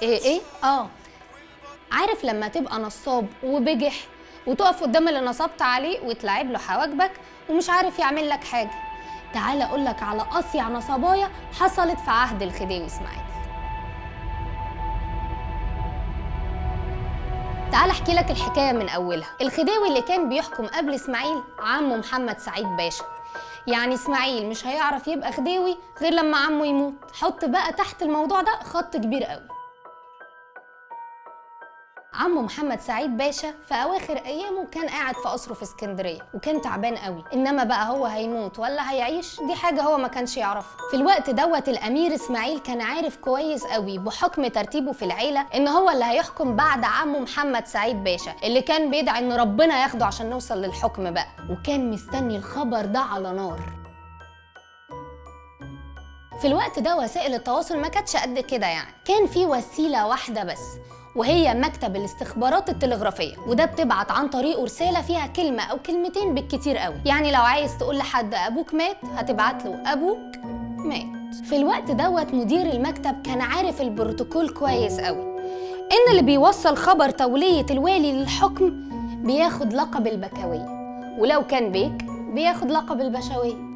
ايه ايه؟ عارف لما تبقى نصاب وبجح وتقف قدام اللي نصبت عليه وتلعب له حواجبك ومش عارف يعمل لك حاجة؟ تعال اقول لك على اصيع نصبايا حصلت في عهد الخديوي اسماعيل. تعال احكي لك الحكاية من اولها. الخديوي اللي كان بيحكم قبل اسماعيل عمه محمد سعيد باشا، يعني اسماعيل مش هيعرف يبقى خديوي غير لما عمه يموت. حط بقى تحت الموضوع ده خط كبير قوي. عمه محمد سعيد باشا في اواخر ايامه كان قاعد في قصره في اسكندرية وكان تعبان قوي، انما بقى هو هيموت ولا هيعيش دي حاجة هو ما كانش يعرفها. في الوقت دوت الامير اسماعيل كان عارف كويس قوي بحكم ترتيبه في العيلة ان هو اللي هيحكم بعد عمه محمد سعيد باشا، اللي كان بيدعي ان ربنا ياخده عشان نوصل للحكم بقى، وكان مستني الخبر ده على نار. في الوقت ده وسائل التواصل ما كانتش قد كده، يعني كان في وسيلة واحدة بس وهي مكتب الاستخبارات التلغرافية، وده بتبعت عن طريقه رسالة فيها كلمة أو كلمتين بالكتير قوي. يعني لو عايز تقول لحد أبوك مات هتبعت له أبوك مات. في الوقت دوت مدير المكتب كان عارف البروتوكول كويس قوي، إن اللي بيوصل خبر تولية الوالي للحكم بياخد لقب البكوية، ولو كان بيك بياخد لقب البشوية.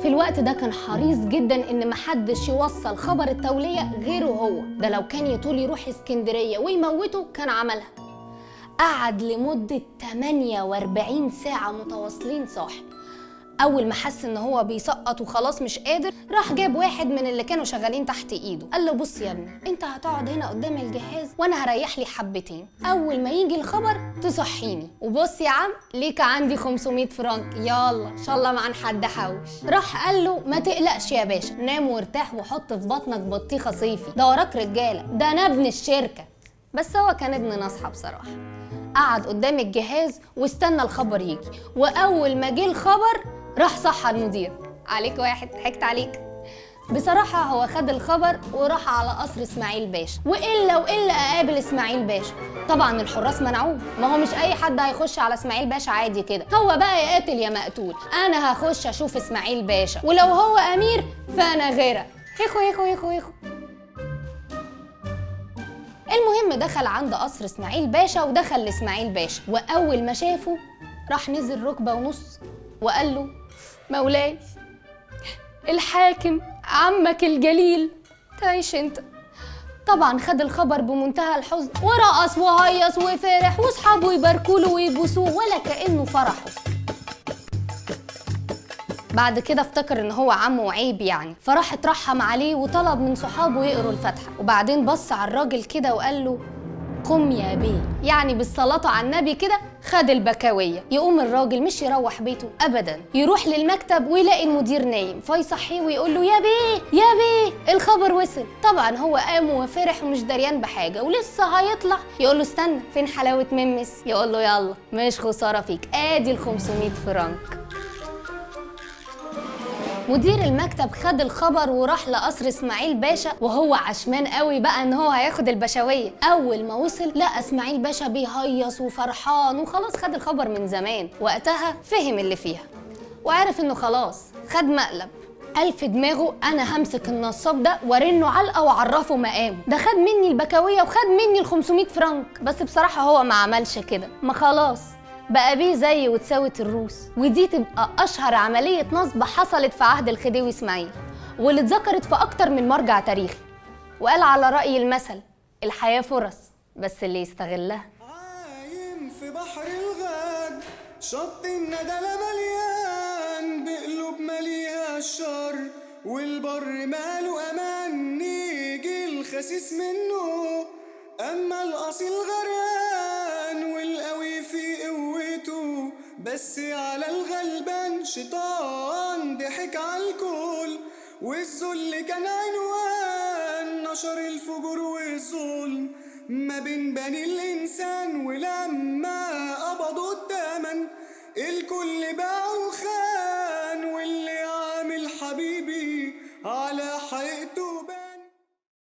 في الوقت ده كان حريص جدا ان محدش يوصل خبر التولية غيره هو، ده لو كان يطول يروح اسكندرية ويموته كان عملها. قعد لمدة 48 ساعة متواصلين صاحي. اول ما حس ان هو بيسقط وخلاص مش قادر، راح جاب واحد من اللي كانوا شغالين تحت ايده، قال له بص يا ابني انت هتقعد هنا قدام الجهاز وانا هريح لي حبتين، اول ما يجي الخبر تصحيني، وبص يا عم ليك عندي 500 فرنك، يلا ان شاء الله ما عن حد حوش. راح قال له ما تقلقش يا باشا، نام وارتاح وحط في بطنك بطيخه صيفي، ده وراك رجاله، ده انا ابن الشركة. بس هو كان ابن نصحه بصراحة. قعد قدام الجهاز واستنى الخبر يجي، واول ما جه الخبر راح صحى المدير. عليك واحد ضحكت عليك. بصراحة هو خد الخبر وراح على قصر اسماعيل باشا، وإلا أقابل اسماعيل باشا. طبعا الحراس منعوه، ما هو مش أي حد هيخش على اسماعيل باشا عادي كده، هو بقى يا قاتل يا مقتول، أنا هخش أشوف اسماعيل باشا، ولو هو أمير فأنا غيره. هيخو هيخو هيخو هيخو. المهم دخل عند قصر اسماعيل باشا ودخل لاسماعيل باشا، وأول ما شافه راح نزل ركبة ونص وقال له مولاي الحاكم عمك الجليل تعيش انت. طبعا خد الخبر بمنتهى الحزن ورقص وهيص وفرح، واصحابه يباركوله ويبوسوه ولا كأنه فرحه. بعد كده افتكر ان هو عمه عيب يعني، فراح اترحم عليه وطلب من صحابه يقروا الفاتحة، وبعدين بص على الراجل كده وقال له قم يا بيه، يعني بالصلاة على النبي كده خد البكاوية. يقوم الراجل مش يروح بيته أبدا، يروح للمكتب ويلاقي المدير نايم، فيصحيه ويقول له يا بيه يا بيه الخبر وصل. طبعا هو قام وفرح ومش دريان بحاجة، ولسه هيطلع يقول له استنى فين حلاوة ممس، يقول له يلا مش خسارة فيك ادي ال 500 فرنك. مدير المكتب خد الخبر وراح لقصر اسماعيل باشا وهو عشمان قوي بقى ان هو هياخد البشويه. اول ما وصل لقى اسماعيل باشا بيهيص وفرحان وخلاص خد الخبر من زمان. وقتها فهم اللي فيها وعرف انه خلاص خد مقلب. قال في دماغه انا همسك النصاب ده وارنه علقه واعرفه مقامه، ده خد مني البكويه وخد مني ال 500 فرنك. بس بصراحة هو ما عملش كده، ما خلاص بقى بيه زي وتساوت الروس. ودي تبقى أشهر عملية نصب حصلت في عهد الخديوي إسماعيل، واللي اتذكرت في أكتر من مرجع تاريخي. وقال على رأي المثل الحياة فرص بس اللي يستغلها. عايم في بحر الغاد شط الندى مليان بقلوب مليها الشر والبر ماله أمان، يجي الخسيس منه أما الأصيل غرقان، والقوي في قوته بس على الغلبان شيطان ضحك عالكل، والذل كان عنوان نشر الفجور والظلم ما بين بني الإنسان، ولما قبضوا التمن الكل باع وخان، واللي عامل حبيبي على حقيقته.